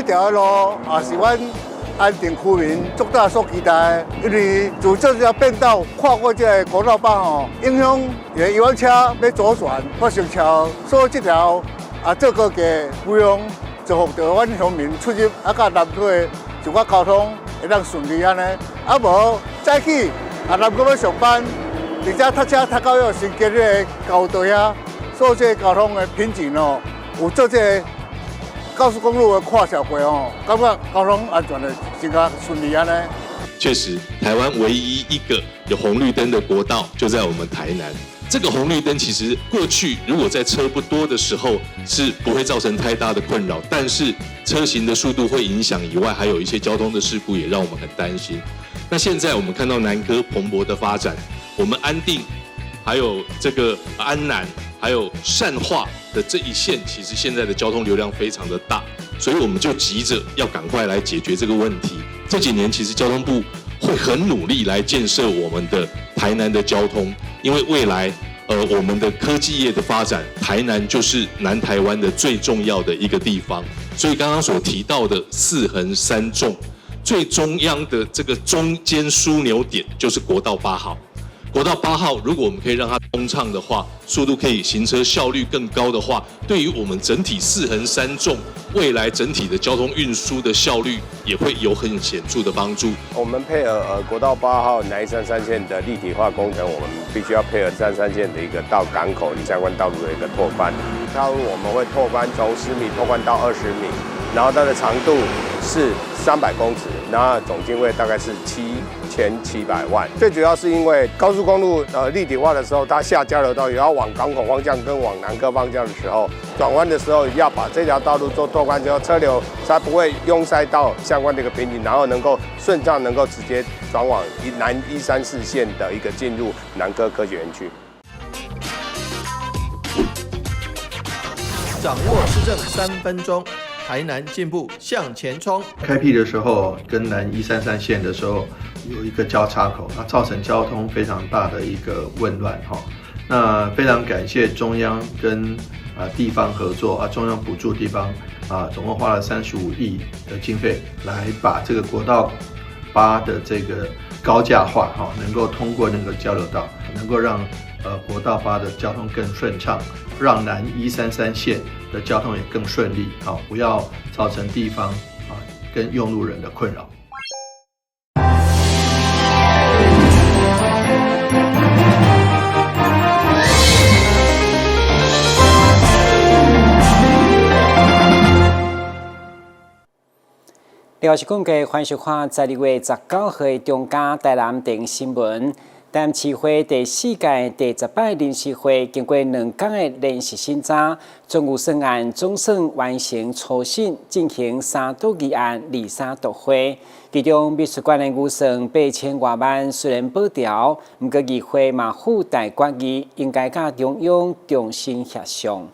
條路也是阮安定區民足早所期待的，因為自這條變道跨過這個國道八號，影響遊覽車欲左轉發生車禍，所以這條啊做高架不用造福著阮鄉民出入啊，佮南區的一寡交通會當順利按呢。啊無早起啊南區欲上班，而且塞車塞到遐新街彼个交道遐，所以這個交通的瓶頸哦，有做這個高速公路的跨橋過哦，感覺交通安全的真較順利按呢。確實，台灣唯一一個有紅綠燈的國道就在我們台南。這個紅綠燈其實過去如果在車不多的時候是不會造成太大的困擾，但是車行的速度會影響以外，還有一些交通的事故也讓我們很擔心。那現在我們看到南科蓬勃的發展，我們安定，還有這個安南，還有善化的這一線，其實現在的交通流量非常的大，所以我們就急着要趕快來解決這個問題。這幾年其實交通部會很努力來建設我們的台南的交通，因為未來，我們的科技業的發展，台南就是南台灣的最重要的一個地方。所以剛剛所提到的四橫三縱，最中央的這個中間樞紐點就是國道八號。國道八號，如果我們可以讓它通暢的話，速度可以行車效率更高的話，對於我們整體四橫三縱未來整體的交通運輸的效率也會有很顯著的幫助。我們配合國道八號南一三三線的立體化工程，我們必須要配合三三線的一個到港口相關道路的一個拓寬。道路我們會拓寬從10米拓寬到20米，然後它的長度是300公尺，然後總經費大概是7700萬。最主要是因為高速公路立體化的時候，它下交流道也要往港口方向跟往南科方向的時候，轉彎的時候要把這條道路做拓寬之後，車流才不會擁塞到相關的一個瓶頸，然後能夠順暢能夠直接轉往南134線的一個進入南科科學園區。掌握市政3分鐘，台南進步向前衝。開闢的時候，跟南一三三線的時候有一個交叉口，那造成交通非常大的一個混亂哈。那非常感謝中央跟地方合作啊，中央補助地方啊，總共花了35億的經費來把這個國道八的這個高架化哈，能夠通過那個交流道，能夠讓國道八的交通更順暢，讓南一三三線的交通也更順利，好，不要造成地方啊跟用路人的困擾。另外是根據歡迎收看12月19號的中嘉台南電新聞。台南市會第四屆第十擺臨時會經過2工的連續審查，總預算案總算完成初審，進行三讀議案二三讀會。其中美術館的預算8000外萬雖然保調，毋過議會嘛附帶決議，應該佮中央重新協商。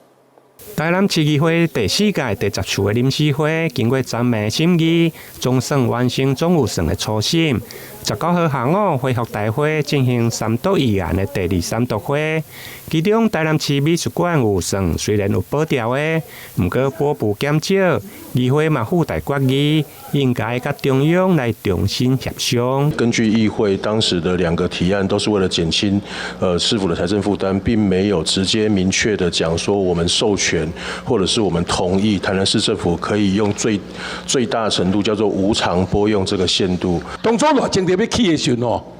台南市議會第四屆第十次的臨時會，經過全面審議，總算完成總預算的初審。19號下午恢復大會進行三讀議案的第二三讀會，其中台南市美術館預算雖然有保調的，毋過撥備減少，議會嘛附帶決議，應該佮中央來重新協商。根據議會當時的兩個提案，都是為了減輕市府的財政負擔，並沒有直接明確的講說我們授權或者是我們同意台南市政府可以用最最大程度叫做無償撥用這個限度。當初賴清德欲起的時陣吼，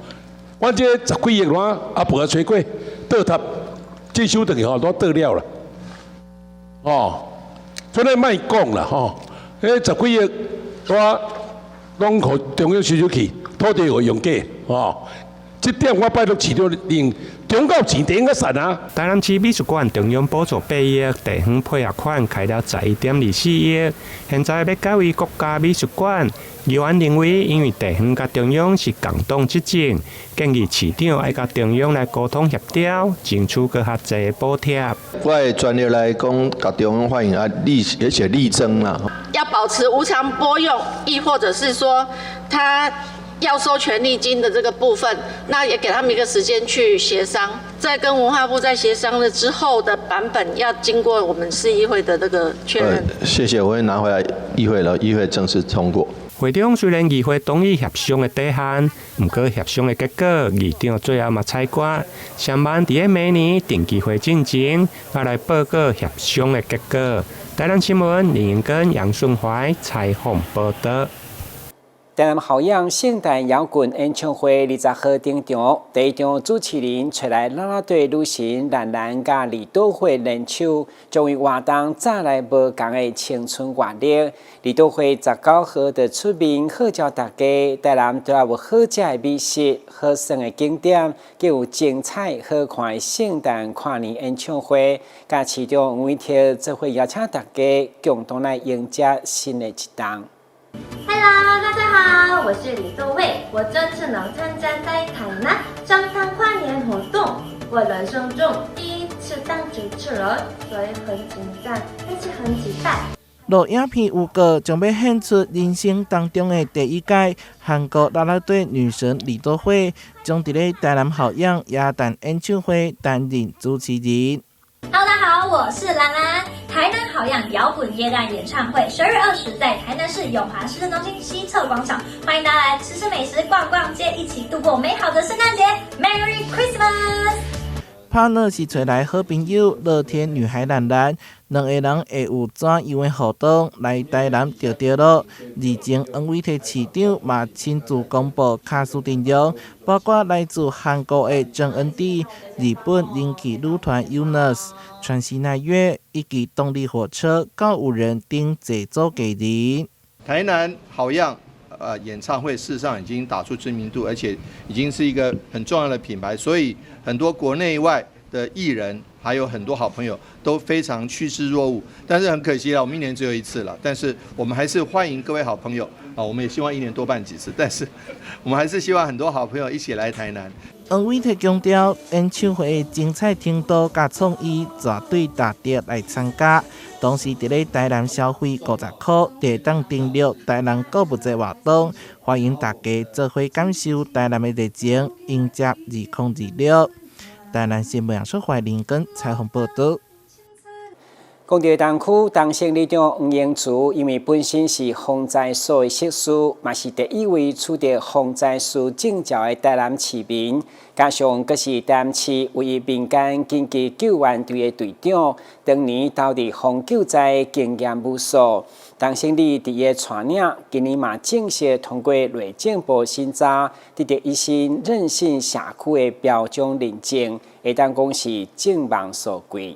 阮這十幾億攏啊無吹過，倒塌接收轉去吼，都倒了啦。哦，所以莫講啦吼，彼十幾億我攏予中央收收去，土地予用假吼。這點我拜託市長用中到錢應該算啊。台南市美術館中央補助8億，地方配合款開了11.24億，現在欲改為國家美術館。議員認為，因為地方佮中央是共黨執政，建議市長愛佮中央來溝通協調，爭取閣較濟補貼。我會全力來講，共中央反映啊，力而且力爭啦。要保持無償撥用，亦或者是說，他要收權利金的這個部分，那也給他們一個時間去協商，在跟文化部在協商了之後的版本，要經過我們市議會的這個確認。謝謝，我會拿回來議會了，議會正式通過。會中雖然議會同意協商的底限，毋過協商的結果，議長最後嘛裁決，上萬佇咧明年定期會進前，來來報告協商的結果。台南新聞林英根、楊順懷採訪報道。台南好樣聖誕搖滾演唱會20號登場，第一場主持人揣來啦啦隊女神蘭蘭佮李多慧聯手，將為活動帶來無仝的青春活力。李多慧19號就出面號召大家，台南除了有好食的美食、好耍的景點，閣有精彩好看的聖誕跨年演唱會，佮市長黃偉哲做伙邀請大家共同來迎接新的一冬。 Hello，大家好，我是李多慧。我這次能參加在台南聖誕跨年活動，我人生中第一次當主持人，所以很緊張，但是很期待。錄影片預告將欲獻出人生當中的第一屆韓國啦啦隊女神李多慧，將佇咧台南好樣耶誕演唱會擔任主持人。 Hello，大家好，我是蘭蘭。台南好樣搖滾耶誕演唱會，12月20在台南市永華市政中心西側廣場，歡迎大家來吃吃美食、逛逛街，一起度過美好的聖誕節。Merry Christmas！拍檔是揣來好朋友樂天女孩蘭蘭，兩个人會有怎樣的互動來台南著著囉。而前黃偉哲市長嘛親自公布卡司陣容，包括來自韓國的鄭恩地、日本人氣女團 UNUS、川西奈樂以及動力火車告五人等濟組藝人。台南好樣演唱會事實上已經打出知名度，而且已經是一個很重要的品牌，所以很多國內外的藝人，還有很多好朋友都非常趨之若鶩。但是很可惜啦，我們一年只有一次了。但是我們還是歡迎各位好朋友啊，我們也希望一年多辦幾次。但是我們還是希望很多好朋友一起來台南。黃偉哲強調，演唱會的精彩程度佮創意絕對值得來參加。同時，佇咧台南消費50箍，就會當登錄台南購物節活動，歡迎大家做伙感受台南的熱情，迎接2026。台南新聞楊淑懷林根採訪報導。講著東區東勢里長黃英慈，因為本身是防災所的碩士，嘛是第一位取得防災師證照的台南市民，加上閣是台南市唯一民間緊急救援隊的隊長，當年投入防救災經驗無數。東勢里佇伊的帶領，今年嘛正式通過內政部審查，得著一心韌性社區的標章認證，會當講是眾望所歸。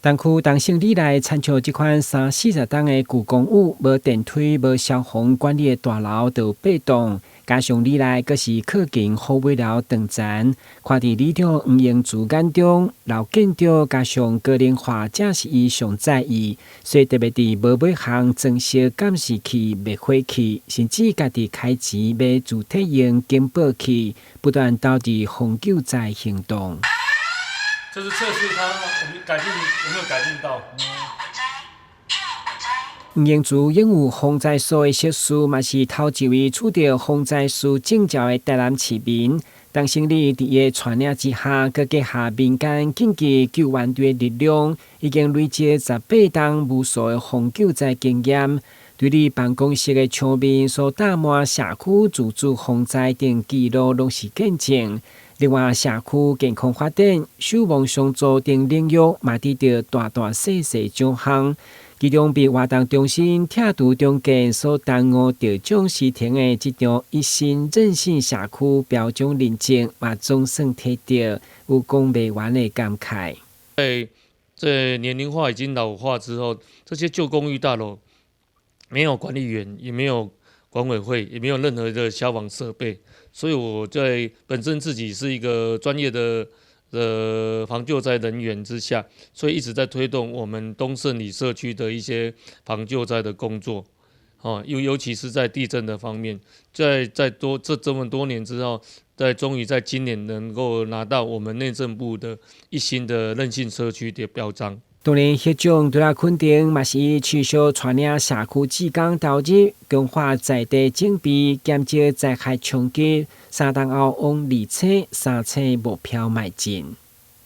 東區東勢里內，親像這款三四十棟的舊公寓，無電梯、無消防管理的大樓，就有八棟。加上里內閣是靠近虎尾寮斷層，看佇里長黃英慈眼中，老建築加上高齡化，正是伊上在意，所以特別佇無尾巷裝設監視器、滅火器，甚至家己開錢買自體型警報器，不斷投入防救災行動。這是測試它，我們改進有沒有改進到？黃英慈擁有防災所的碩士，嘛是頭一位取得防災師證照的台南市民。東勢里佇伊的帶領之下，閣結合民間緊急救援隊的力量，已經累積18冬無數的防救災經驗。對佇辦公室的牆面所貼滿社區自主防災等記錄，攏是見證。另外，社區健康發展、守望相助等領域，嘛得著大大細細獎項。其中，被活動中心拆除重建所耽誤得獎時程的這場一心韌性社區標章認證，嘛總算提著，有講袂完的感慨。在這年齡化已經老化之後，這些舊公寓大樓沒有管理員，也沒有管委會，也沒有任何的消防設備，所以我在本身自己是一個專業的防救災人員之下，所以一直在推動我們東勝里社區的一些防救災的工作，哦，尤其是在地震的方面，在這麼多年之後，在終於在今年能夠拿到我們內政部的一心的韌性社區的標章。當然，彼種除了肯定，嘛是持續帶領社區志工投入，強化在地準備，減少災害衝擊。三冬後往二層、三層目標邁進。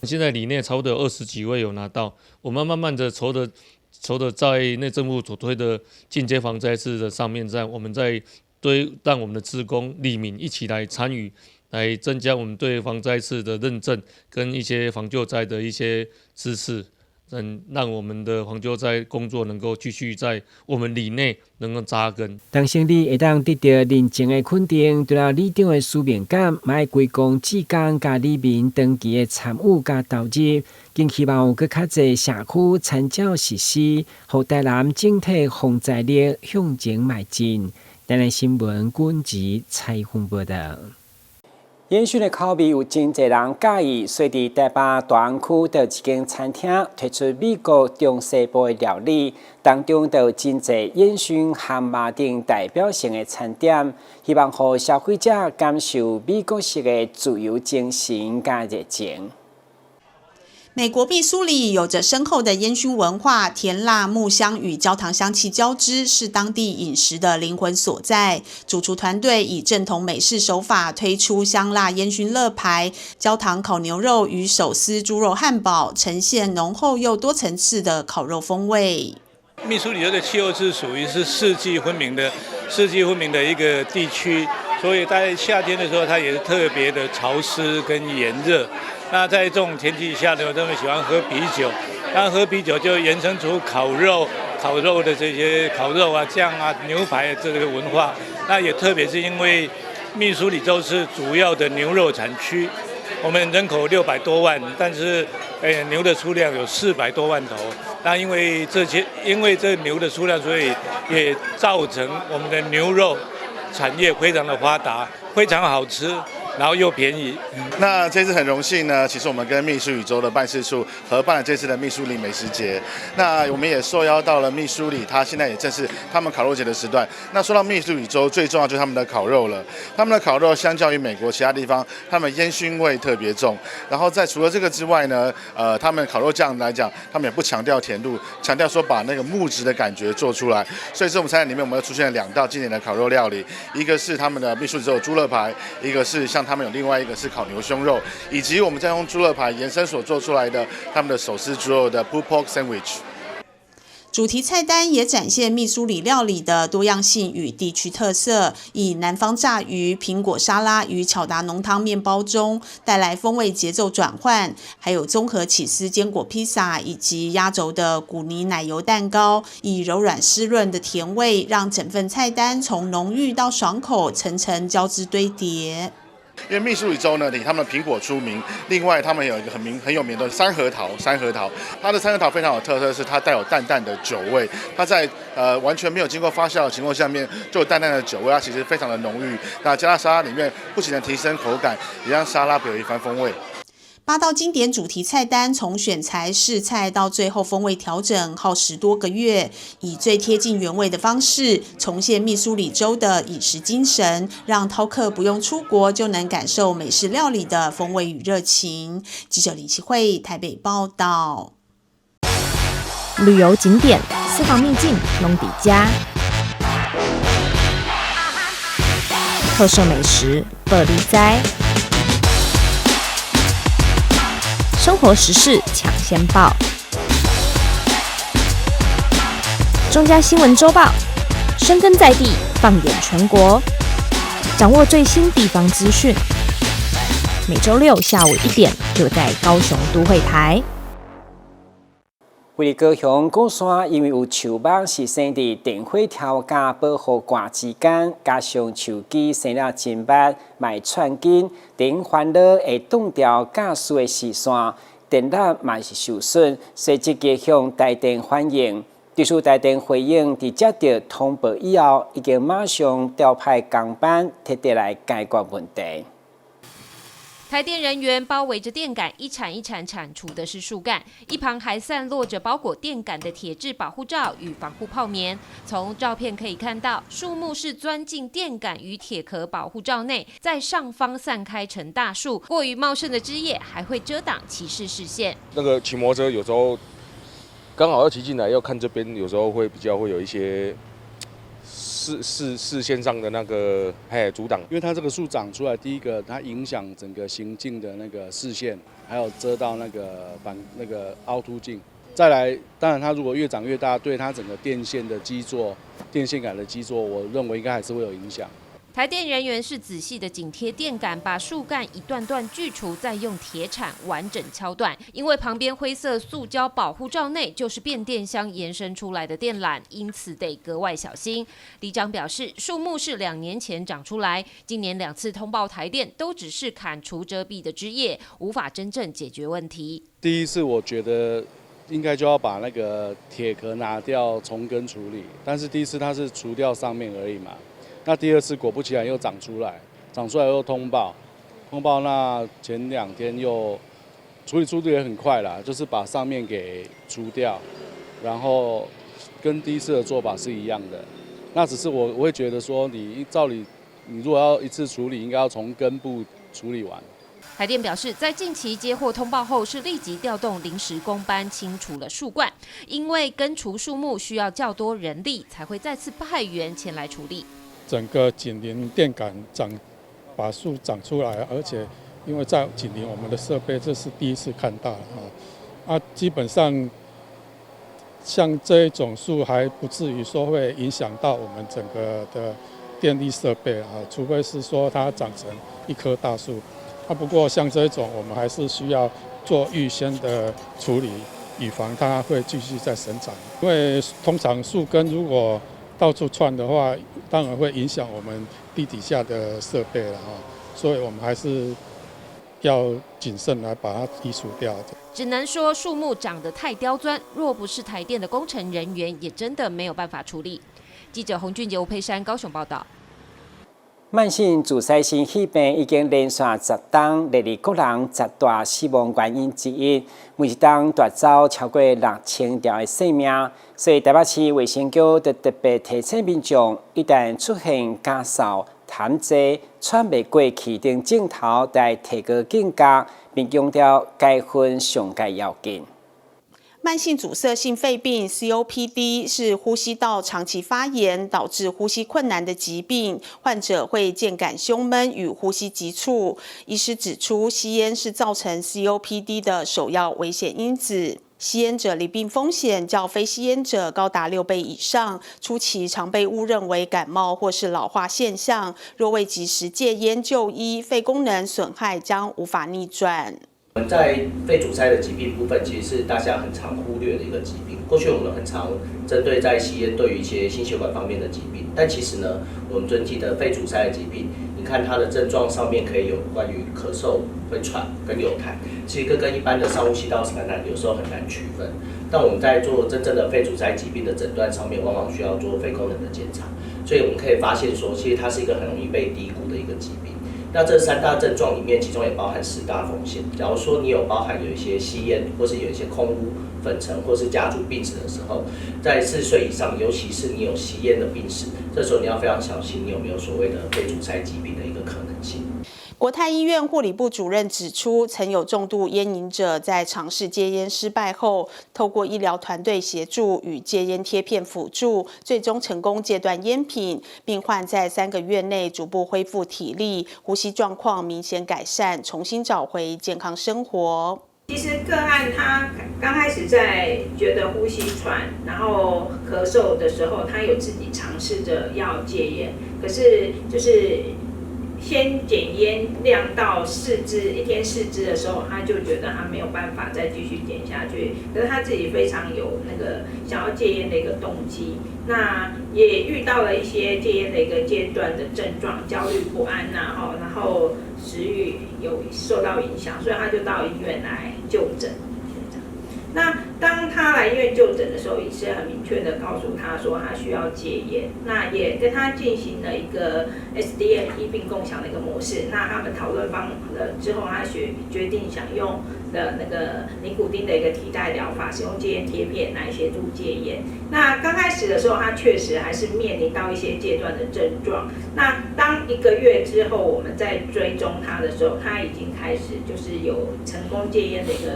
現在里內差不多有20幾位有拿到，我們慢慢的朝著在內政部所推的進階防災士的上面，在我們在對讓我們的志工里民一起來參與，來增加我們對防災士的認證跟一些防救災的一些知識。嗯，讓我們的防救災工作能夠繼續在我們里內能夠紮根。當選里會當得到認證的肯定，除了里長的使命感，嘛愛歸功志工佮里民長期的參與佮投入，更希望有閣較濟社區參照實施，予台南整體防災力向前邁進。台南新聞君子採訪報道。煙燻的口味有真濟人佮意，所以佇台北大安區的一間餐廳推出美國中西部的料理，當中就有真濟煙燻和肉等代表性的餐點，希望予消費者感受美國式的自由精神佮熱情。美國密蘇里有着深厚的煙燻文化，甜辣木香與焦糖香氣交織，是當地飲食的靈魂所在。主廚團隊以正統美式手法推出香辣煙燻肋排、焦糖烤牛肉與手撕豬肉漢堡，呈現濃厚又多層次的烤肉風味。密蘇里州的氣候是屬於是四季分明的一個地區，所以在夏天的時候，它也是特別的潮濕跟炎熱。那在這種天氣下呢，他們喜歡喝啤酒，那喝啤酒就延伸出烤肉的這些烤肉啊、醬啊、牛排這個文化。那也特別是因為密蘇里州是主要的牛肉產區，我們人口600多萬，但是牛的數量有400多萬頭。那因為這牛的數量，所以也造成我們的牛肉產業非常的發達，非常好吃。然後又便宜。那這次很榮幸呢，其實我們跟密蘇里州的辦事處合辦了這次的密蘇里美食節。那我們也受邀到了密蘇里，他現在也正是他們烤肉節的時段。那說到密蘇里州，最重要就是他們的烤肉了。他們的烤肉相較於美國其他地方，他們煙燻味特別重。然後在除了這個之外呢，他們烤肉醬來講，他們也不強調甜度，強調說把那個木質的感覺做出來。所以這我們餐飲裡面，我們又出現了兩道經典的烤肉料理，一個是他們的密蘇里州豬肋排，一個是像他們有另外一個是烤牛胸肉，以及我們在用豬肋排延伸所做出來的他們的手撕豬肉的 pulled pork sandwich。主題菜單也展現密蘇里料理的多樣性與地區特色，以南方炸魚、蘋果沙拉與巧達濃湯麵包中帶來風味節奏轉換，還有綜合起司堅果披薩以及壓軸的古尼奶油蛋糕，以柔軟濕潤的甜味，讓整份菜單從濃郁到爽口，層層交織堆疊。因為密蘇里州呢，以他們的蘋果出名，另外他們有一個很有名的山核桃，山核桃，它的山核桃非常有特色，是它帶有淡淡的酒味，它在完全沒有經過發酵的情況下面，就有淡淡的酒味，它其實非常的濃郁。那加到沙拉裡面，不僅能提升口感，也讓沙拉別有一番風味。八道經典主題菜單，從選材試菜到最後風味調整，耗時多個月，以最貼近原味的方式重現密蘇里州的飲食精神，讓饕客不用出國就能感受美式料理的風味與熱情。記者林啟慧台北報道。旅遊景點、私房秘境攏佇遮，特色美食報你知。生活時事搶先報，中嘉新聞週報，深耕在地，放眼全國，掌握最新地方資訊。每週六下午1點，就在高雄都會台。位佇高雄鼓山，因為有樹木是生佇電火柱佮保護掛之間，加上樹枝生了真密，嘛會串根，電煩惱會斷掉駕駛的視線，電纜嘛是受損，所以積極向台電反映。對此台電回應，佇接到通報以後，已經馬上調派工班徹底來解決問題。台電人員包圍着電桿，一鏟一鏟鏟除的是樹幹，一旁還散落着包裹電桿的鐵質保護罩與防護泡棉。從照片可以看到，樹木是鑽進電桿與鐵殼保護罩內，在上方散開成大樹。過於茂盛的枝葉還會遮擋騎士視線。那個騎摩托車有時候剛好要騎進來，要看這邊，有時候會比較會有一些視線上的那個嘿阻擋。因為它這個樹長出來，第一個它影響整個行進的那個視線，還有遮到那個反那個凹凸鏡。再來，當然它如果越長越大，對它整個電線的基座、電線桿的基座，我認為應該還是會有影響。台電人員是仔細的緊貼電桿，把樹幹一段段鋸除，再用鐵鏟完整敲斷。因為旁邊灰色塑膠保護罩內就是變電箱延伸出來的電纜，因此得格外小心。里長表示，樹木是2年前長出來，今年兩次通報台電，都只是砍除遮蔽的枝葉，無法真正解決問題。第一次我覺得應該就要把那個鐵殼拿掉，從根處理。但是第一次它是除掉上面而已嘛。那第二次果不其然又長出來，長出來又通報，通報那前2天又處理速度也很快啦，就是把上面給除掉，然後跟第一次的做法是一樣的。那只是我會覺得說，你照理你如果要一次處理，應該要從根部處理完。台電表示，在近期接獲通報後，是立即調動臨時工班清除了樹冠，因為根除樹木需要較多人力，才會再次派員前來處理。整個緊鄰電桿長，把樹長出來，而且因為在緊鄰我們的設備，這是第一次看到啊。基本上像這一種樹還不至於說會影響到我們整個的電力設備啊，除非是說它長成一棵大樹。啊，不過像這種，我們還是需要做預先的處理，以防它會繼續再生長。因為通常樹根如果到處竄的話，當然會影響我們地底下的設備了哈，所以我們還是要謹慎來把它移除掉。只能說樹木長得太刁鑽，若不是台電的工程人員，也真的沒有辦法處理。記者洪俊杰、吳佩珊高雄報道。慢性阻塞性肺病已經連續10冬列入國人十大死亡原因之一，每一冬奪走超過6000條的性命。所以台北市衛生局就特別提醒民眾，一旦出現咳嗽、痰濟、喘袂過氣等症頭，得提高警覺，並強調該分上蓋要緊。慢性阻塞性肺病（COPD）是呼吸道長期發炎導致呼吸困難的疾病，患者會漸感胸悶與呼吸急促。醫師指出，吸菸是造成 COPD 的首要危險因子。吸菸者罹病風險較非吸菸者高達6倍以上。初期常被誤認為感冒或是老化現象，若未及時戒菸就醫，肺功能損害將無法逆轉。我們在肺阻塞的疾病部分，其實是大家很常忽略的一個疾病。過去我們很常針對在吸菸對於一些心血管方面的疾病，但其實呢，我們整體的肺阻塞的疾病，你看它的症狀上面可以有關於咳嗽、會喘跟有痰，其實這跟一般的上呼吸道感染有時候很難區分。但我們在做真正的肺阻塞疾病的診斷上面，往往需要做肺功能的檢查，所以我們可以發現說，其實它是一個很容易被低估的一個疾病。那這三大症狀裡面，其中也包含四大風險。假如說你有包含有一些吸菸，或是有一些空污、粉塵，或是家族病史的時候，在40歲以上，尤其是你有吸菸的病史，這時候你要非常小心，你有沒有所謂的肺阻塞疾病的一個可能性。國泰醫院護理部主任指出，曾有重度菸癮者在嘗試戒菸失敗後，透過醫療團隊協助與戒菸貼片輔助，最終成功戒斷菸品。病患在3個月內逐步恢復體力，呼吸狀況明顯改善，重新找回健康生活。其實個案他剛開始在覺得呼吸喘，然後咳嗽的時候，他有自己嘗試着要戒菸，可是就是先減菸量到四支，一天四支的時候，他就覺得他沒有辦法再繼續減下去。可是他自己非常有那個想要戒菸的一個動機，那也遇到了一些戒菸的一個階段的症狀，焦慮不安吶，哈，然後食慾有受到影響，所以他就到醫院來就診。那當他來醫院就診的時候，醫師很明確的告訴他說他需要戒菸，那也跟他進行了一個 SDM 醫病共享的一個模式。那他們討論方了之後，他決定想用的那個尼古丁的一個替代療法，使用戒菸貼片來協助戒菸。那剛開始的時候，他確實還是面臨到一些戒斷的症狀。那當一個月之後，我們在追蹤他的時候，他已經開始就是有成功戒菸的一個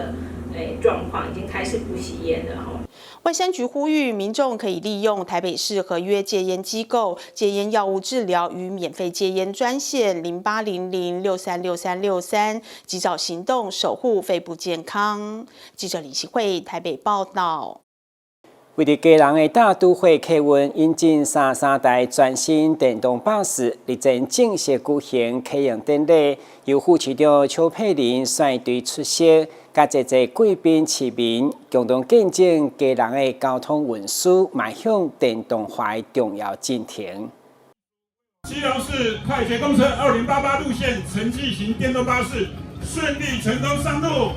狀況，已經開始不吸菸了哈。卫生局呼吁民众可以利用台北市合约戒烟机构、戒烟药物治疗与免费戒烟专线0800636363，及早行动，守护肺部健康。记者李希慧台北报道。为著基隆的大都会客运引进33台全新电动巴士，日前正式举行启用典礼，由副市长邱沛琳率队出席，佮济济贵宾市民共同见证基隆的交通运输迈向电动化的重要进程。基隆市快捷公车2088路线城际型电动巴士顺利成功上路。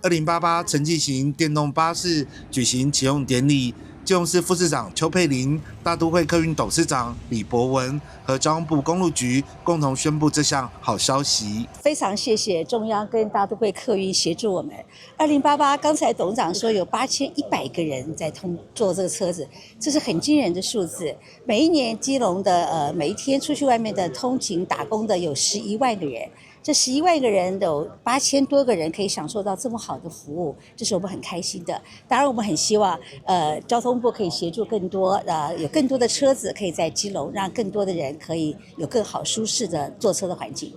2088城际型电动巴士举行启用典礼，基隆市副市长邱沛琳、大都会客运董事长李博文和交通部公路局共同宣布这项好消息。非常谢谢中央跟大都会客运协助我们。二零八八，刚才董事长说有8100个人在通坐这个车子，这是很惊人的数字。每一年基隆的每一天出去外面的通勤打工的有11万个人。这11万个人有8000多个人可以享受到这么好的服务，这是我们很开心的。当然，我们很希望，交通部可以协助更多，有更多的车子可以在基隆，让更多的人可以有更好舒适的坐车的环境。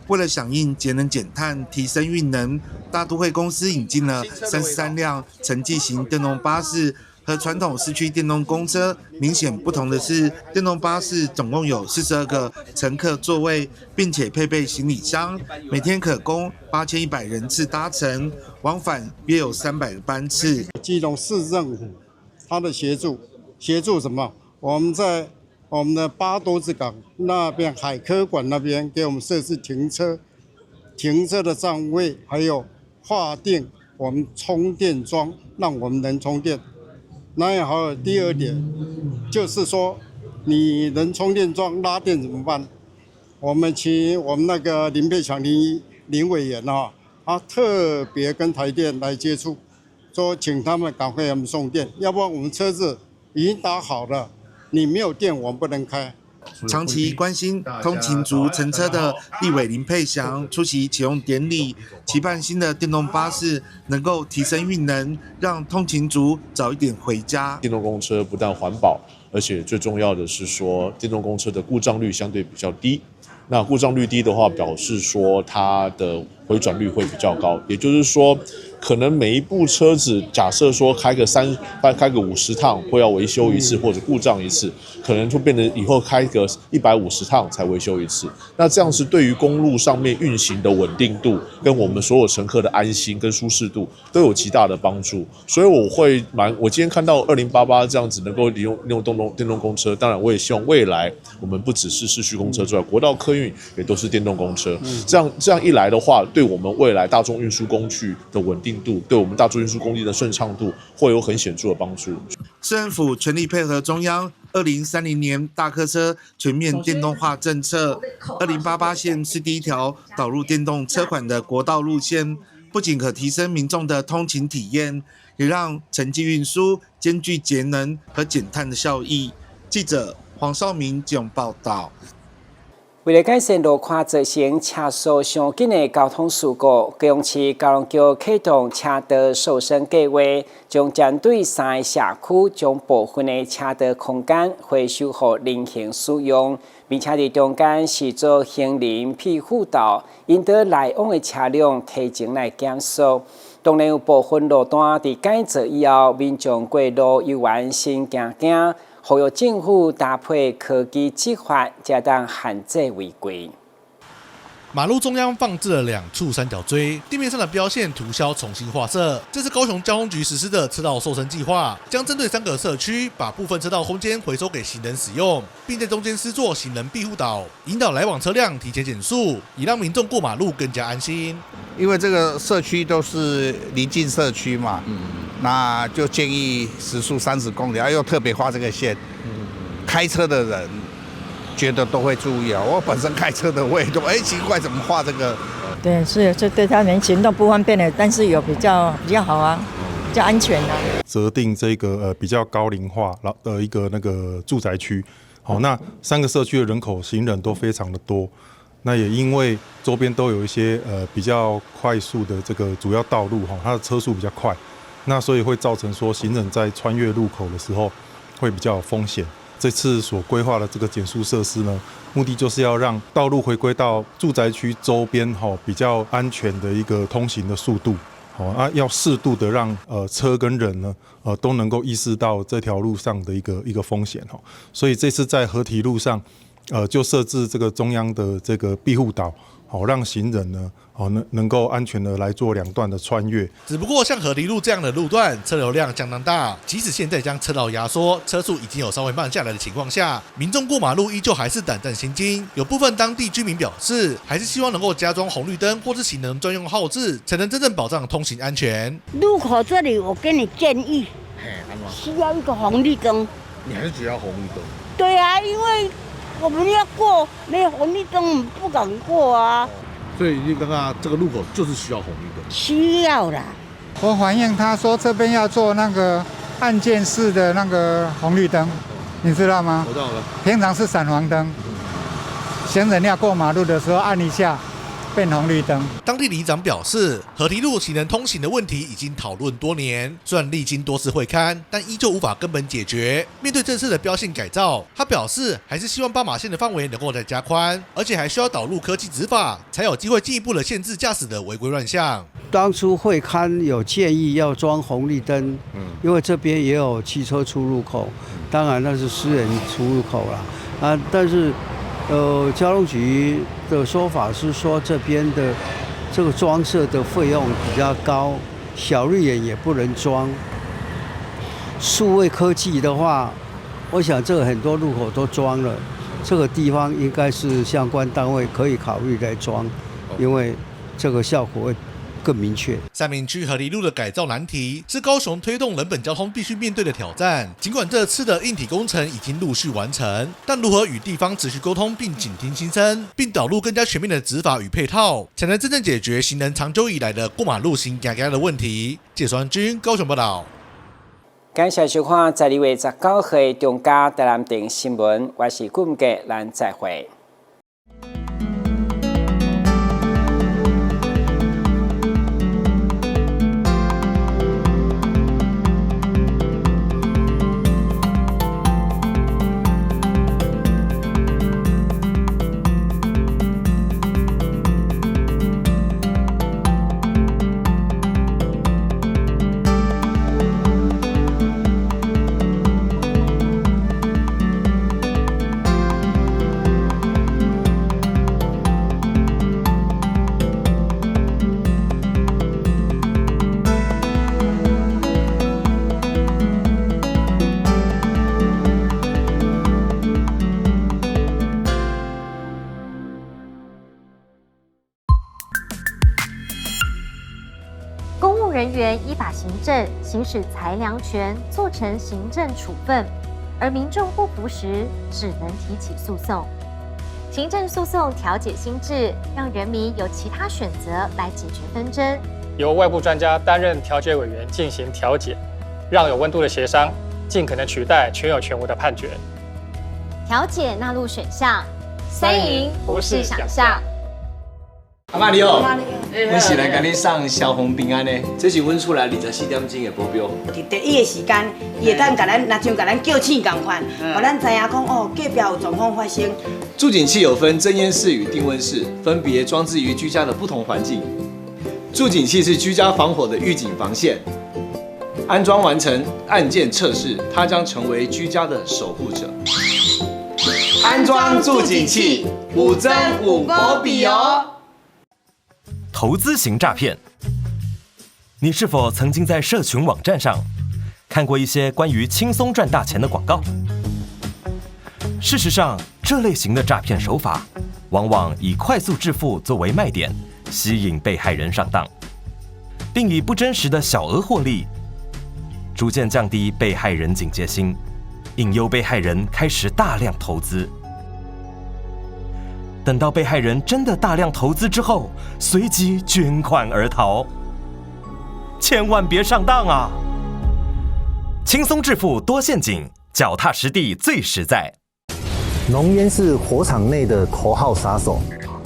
为了响应节能减碳、提升运能，大都会公司引进了33辆城际型电动巴士。和传统市区电动公车明显不同的是，电动巴士总共有42个乘客座位，并且配备行李箱，每天可供8100人次搭乘，往返约有300个班次。基隆市政府他的协助，协助什么？我们在我们的八斗子港那边海科馆那边给我们设置停车的站位，还有划定我们充电桩，让我们能充电。那还有第二点，就是说，你能充电桩拉电怎么办？我们请我们那个林沛祥林林委员啊，他特别跟台电来接触，说请他们赶快给我们送电，要不然我们车子已经打好了，你没有电我们不能开。长期关心通勤族乘车的立委林沛祥出席启用典礼，期盼新的电动巴士能够提升运能，让通勤族早一点回家。电动公车不但环保，而且最重要的是说，电动公车的故障率相对比较低。那故障率低的话，表示说它的回转率会比较高，也就是说，可能每一部车子，假设说开个50趟会要维修一次或者故障一次，可能就变成以后开个150趟才维修一次。那这样子对于公路上面运行的稳定度，跟我们所有乘客的安心跟舒适度都有极大的帮助。所以我今天看到二零八八这样子能够利用电动公车，当然我也希望未来我们不只是市区公车之外，国道客运也都是电动公车。这样一来的话，对我们未来大众运输工具的稳定度，对我们大众运输工具的顺畅度，会有很显著的帮助。市政府全力配合中央2030年大客车全面电动化政策，二零八八线是第一条导入电动车款的国道路线，不仅可提升民众的通勤体验，也让城际运输兼具节能和减碳的效益。记者黄少明综报道。为了改善路宽造成车速伤紧的交通事故，高雄市交通局启动车道瘦身计划，将针对三个社区将部分的车道空间回收予人行使用，并且伫中间设做行人庇护道，引导来往的车辆提前来减速。当然有部分路段伫改造以后，民众过路犹原心惊惊。呼吁政府搭配科技执法，才当限制违规。马路中央放置了两处三角锥，地面上的标线涂销，重新画色。这是高雄交通局实施的车道瘦身计划，将针对三个社区，把部分车道空间回收给行人使用，并在中间施作行人庇护岛，引导来往车辆提前减速，以让民众过马路更加安心。因为这个社区都是邻近社区嘛，那就建议时速30公里，又特别画这个线，开车的人觉得都会注意啊。我本身开车的我也都哎奇怪，怎么画这个？对，是这对他们行动不方便的，但是有比较好啊，比较安全啊。择定这个比较高龄化的一个那个住宅区，好，那三个社区的人口行人都非常的多。那也因为周边都有一些比较快速的这个主要道路哈，它的车速比较快，那所以会造成说行人在穿越路口的时候会比较有风险。这次所规划的这个减速设施呢，目的就是要让道路回归到住宅区周边哈比较安全的一个通行的速度。好啊，要适度的让车跟人呢都能够意识到这条路上的一个风险哈。所以这次在河堤路上，就设置这个中央的这个庇护岛，好让行人呢，哦能够安全的来做两段的穿越。只不过像河堤路这样的路段，车流量相当大，即使现在将车道压缩，车速已经有稍微慢下来的情况下，民众过马路依旧还是胆战心惊。有部分当地居民表示，还是希望能够加装红绿灯或是行人专用号志，才能真正保障通行安全。路口这里，我给你建议，需要一个红绿灯。你还是只要红绿灯？对啊，因为我们要过，没有红绿灯不敢过啊。所以你刚刚这个路口就是需要红绿灯。需要啦。我反映他说这边要做那个按键式的那个红绿灯，你知道吗？我知道了。平常是闪黄灯，行人要过马路的时候按一下，变红绿灯。当地里长表示，河堤路行人通行的问题已经讨论多年，虽然历经多次会勘，但依旧无法根本解决。面对这次的标线改造，他表示还是希望斑马线的范围能够再加宽，而且还需要导入科技执法，才有机会进一步的限制驾驶的违规乱象。当初会勘有建议要装红绿灯，因为这边也有汽车出入口，当然那是私人出入口了啊，但是，交通局的说法是说这边的这个装设的费用比较高，小绿眼也不能装。数位科技的话，我想这个很多路口都装了，这个地方应该是相关单位可以考虑来装，因为这个效果会更明确。三民区河堤路的改造难题是高雄推动人本交通必须面对的挑战。尽管这次的硬体工程已经陆续完成，但如何与地方持续沟通并倾听心声，并导入更加全面的执法与配套，才能真正解决行人长久以来的过马路行行的问题。谢双军高雄报道。感谢收看12月19号中嘉台南电新闻，我是顾杰，咱再会。人员依法行政，行使裁量权，做成行政处分，而民众不服时，只能提起诉讼。行政诉讼调解新制，让人民有其他选择来解决纷争。由外部专家担任调解委员进行调解，让有温度的协商尽可能取代全有全无的判决。调解纳入选项，三赢不是想象。阿嬷你好，阮是来共你送消防平安的，这是阮厝内24点钟的保镖。伫第一个时间，伊会当共咱，若像共咱叫醒仝款，予咱知影讲哦，隔壁有状况发生。住警器有分侦烟室与定温室，分别装置于居家的不同环境。住警器是居家防火的预警防线，安装完成按键测试，它将成为居家的守护者。安装住警器，五增五保比哦。投资型诈骗，你是否曾经在社群网站上看过一些关于轻松赚大钱的广告？事实上，这类型的诈骗手法往往以快速致富作为卖点，吸引被害人上当，并以不真实的小额获利，逐渐降低被害人警戒心，引诱被害人开始大量投资。等到被害人真的大量投资之后，随即卷款而逃。千万别上当啊！轻松致富多陷阱，脚踏实地最实在。浓烟是火场内的头号杀手，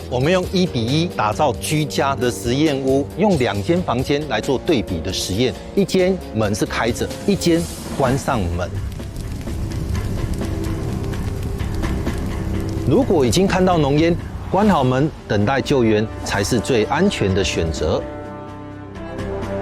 我們用1比1打造居家的實驗屋，用兩間房間來做對比的實驗，一間門是開着，一間關上門。如果已經看到濃煙，關好門等待救援才是最安全的選擇。